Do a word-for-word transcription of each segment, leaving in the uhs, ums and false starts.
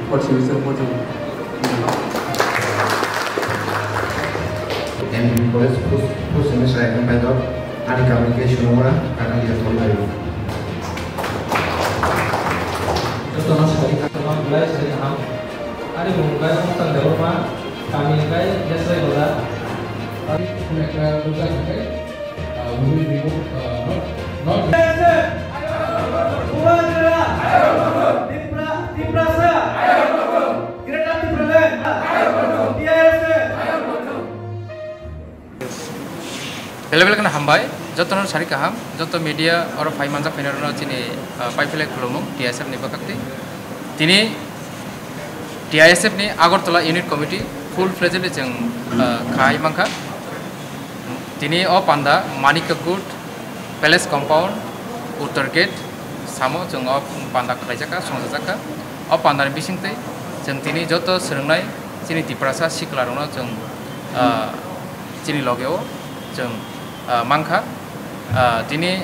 Fourth semester fourth semester. M B B college first, first semester exam paidor, ani communication ora, karena dia tolai. Jotono sari kaham, belai sari kaham. Ani mung khe Mungtang Debbarma, kami khe Yesrai Bazar. Ekta bujak khe, uh, we will remove, uh, not, not Tiprasa! Greater Tipraland! T I S F! Belai belai kheno hambai, jotono sari kaham, joto media oro phai manjak phainairokno chini, ah, pai philai khulumung T I S F ni bwkhak twi. Tini T I S F ni Agartala Unit Committee full fledgedly chwng, ah, khai mankha. Tini o panda Manikya Court, Palace Compound, Uttar Gate, samo chwng o panda khlaijak kha, songchajak kha. O pandani bisingtwi chwng tini joto swrwngnai chini Tiprasa siklarokno chwng, ah, chini logeo chwng, ah, mankha. Ah, tini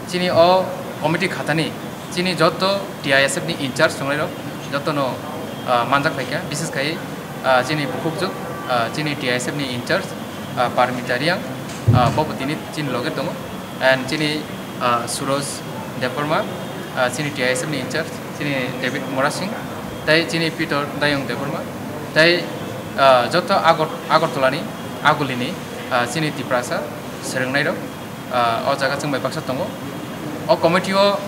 chini o committee khatani chini joto T I S F ni in charge chwngnairok jotono, ah, manjak phaikha, bises khai, ah, chini bukhukjwk, ah, chini T I S F ni in charge, ah, Parmita Riang, ah, bobo tini chini loge tongo, and chini, ah, Suroj Debbarma, ah, chini T I S F ni in charge, chini David Murasing, tei chini Peter Dayong Debbarma, tei, ah, joto Agar-, Agartala ni agulini, ah, chini Tiprasa swrwngnairok, ah, o jaga chwng bai baksa tongo. O committee o,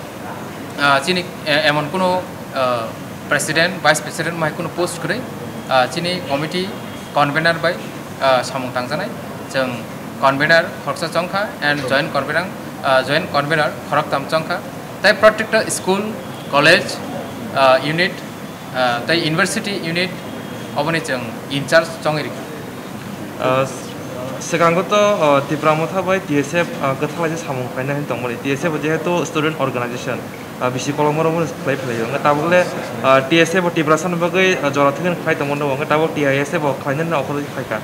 ah, chini, eh, emon kuno, ah, president, vice president mai kuno post kwrwi, ah, chini committee convener bai, ah, samung tangjanai. Chwng convener khoroksa chongkha and joint convener, ah, joint convener khoroktam chongkha. Tai protekta school, college, ah, unit, ah, tai university unit oboni chwng in charge chongwi rikha. Ah, s-, swkango to, ah, Tipra Motha bai T S F, ah, kwthalaijak samung khlaina hin tongmani. T S F bo jehetu student organization, ah, bisi kolomoro bo khlai phlai o. Wngkha tabuk le, ah, T S F bo Tiprasa ni bagwi, ah, jora thwngwi khlai tongmani, wngkha tabuk T I S F bo khlainani okhorwi khlaikha.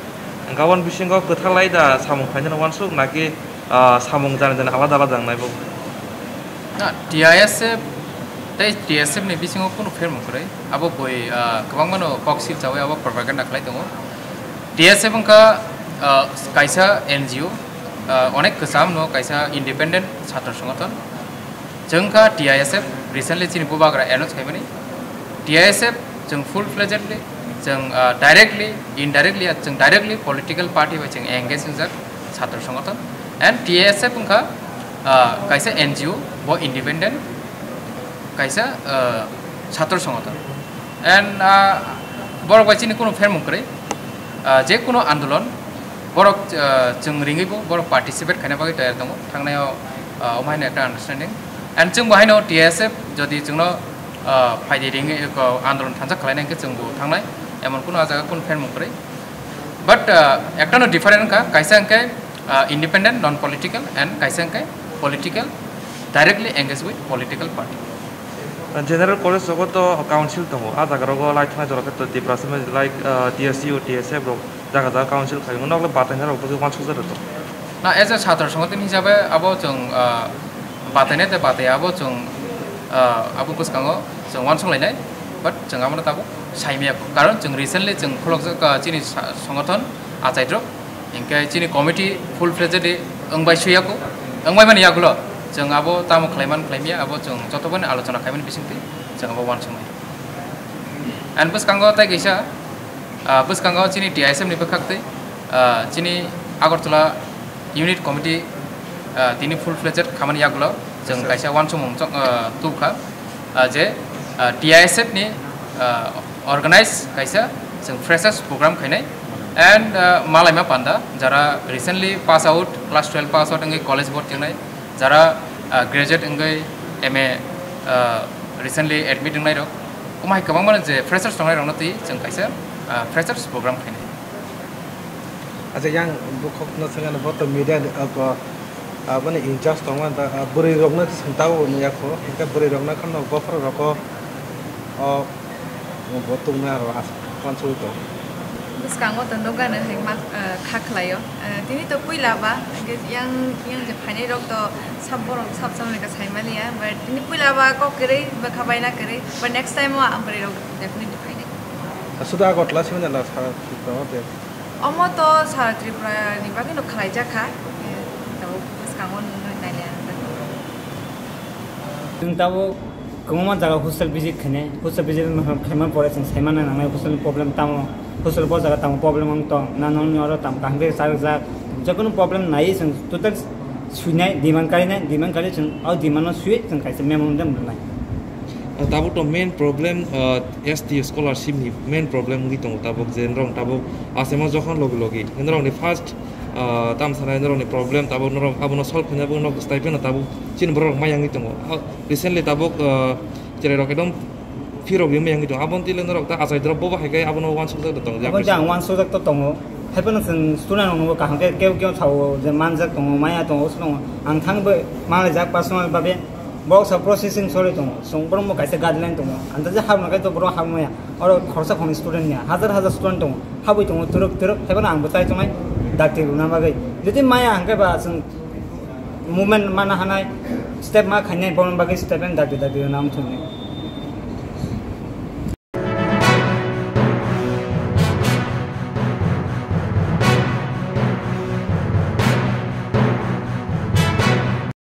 Wngkha aboni bisingo kwthalai da samung khlainani uansuk naki, ah, samung jani jani alada alada wngnai bo? Na, T I S F tei T S F ni bisingo kunu phermung kwrwi. Abo bui, ah, kwbangmano kok silchawi abo propaganda khlai tongo. T S F wngkha, ah, kaisa N G O, ah, onek kwcham no kaisa independent chhatro songothon. Chwng kha T I S F, recently chini bubagra announce khaimani. T I S F chwng full fledgedly, chwng, ah, directly, indirectly, ah, chwng directly political party bai chwng engage wngjak chhatro songothon. And T I S F wngkha, ah, kaisa N G O, bo independent, kaisa, ah, chhatro songothon. And, ah, borok bai chini kunu phermung kwrwi, ah, je kunu andolon, borok, ah, chwng ringwi bo borok participate khaina bagwi tayar tongo. Thangnai o, ah, omo haino ekta understanding. And chwng bo haino T S F jodi chwngno, ah, phaidi ringwi, ko, andolon thansa khlaina hwnkhe chwng bo thangnai. Emon kunu ah jaga kunu phermung kwrwi. But, ah, ekta no different wngkha, kaisa hwnkhe, ah, independent, non political, and kaisa hwnkhe political, directly engaged with political party. General college rogo to council tongo, ah jaga rogo lai thangna jora khe to Tiprasa like, ah, T S U, T S F rok jaga jaga council khai, nok le batai na rok bagwi uansuk jora to. Na, as a chhatro songothon hisabe abo chwng, ah, batai nai tei batai abo chwng, ah, abo bwskango chwng uansuk lainai, but chwng abono tabuk sai maya kho. Karon chwng recently chwng kholokjak, ah, chini sa-, songothon achairok, hinkhe chini committee full fledgedly wngbai suya kho, wngbai mani yagulo chwng abo tamo khlaiman khlaimya abo chwng jotobani alochona khaimani bisingtwi chwng abo uansuknai. And bwskango tei kaisa, ah, bwskango chini T I S F ni bwkhaktwi, ah, chini Agartala Unit Committee, ah, tini full fledged khamani yagulo chwng kaisa uansukmung chok, ah, tubkha, ah, je, ah, T I S F ni, ah, organize kaisa chwng freshers program khainai. And, ah, malaima panda jara recently pass out, class twelve pass out wngwi college board thingnai, jara, ah, graduate wngwi M A, ah, recently admit wngnairok, omo hai kwbangma je freshers tongnairokno twi chwng kaisa, ah, freshers program khainai. Acha, yang bukhukno swngano bo to media ni, ah, bo, ah, boni in charge tongma da, ah, bwrwi rokno swngtao wngya kho, hwnkhe bwrwi rokno kheno bophor roko, o, bo tongna aro as-, uansugwi tong. Bwskango to nokgano hai ma, eh, kha khlaio. Eh, tini to puila ba, hwnkhe yang, yang je phainai rok to sab borok sab samani ka sai maliya, but tini puila ba kok kwrwi bwkha baina kwrwi, but next time o ang bwrwi rok definitely phainai. Suda Agartala simi na sara Tripura o de. Omo to sara Tripura ni bagwi no khlaijak kha. Eh, tabuk bwskango nuknai nailai ang. Chwng tabuk kwbangma jaga hostel visit khainai, hostel visit khaima pore chwng saimana nangnai hostel ni problem tamo, hostel bo jaga tamo problem wng tong, na nokni oro tamo kaham khe chajak, jekono problem naiwi chwng total swinai, demand karinai, demand kari chwng o demand no swiwi chwng kaisa memorandum rwnai. Tabuk to main problem, uh, S T scholarship ni main problem wngwi tongo tabuk, je norok tabuk asemo jokhon logi logi norok ni first, uh, tam sanai norok ni problem tabuk norok abono solve khaina bagwi norok stipend no tabuk chini borok rok maya wngwi tongo. Ah, recently tabuk, uh, cherai rok ekdom fee rok rimwi wngwi tongo, aboni twi le norok ta achai drop bo hai khe abono uansukjak da tongo. Aboni twi ang uansukjak to tongo. Haiphano chwng student rokno kaham khe keu keu sao je manjak tongo, maya tongo, swkang ang thang bai manlaijak personal babe. Bok sa processing sori tongo, chwng borok mo kaisa guideline tongo, ang ta je habna khe to borok habmaya, oro khoroksa khoroknwi student ya, hajar hajar student tongo, habwi tongo twrwk twrwk, haiphano ang bwchai tongnai dakti rwna bagwi. Jodi maya hwnkhe ba chwng movement mana hanai, step ma khainai, borokni bagwi step and dakti dakti rwna wng thungnai.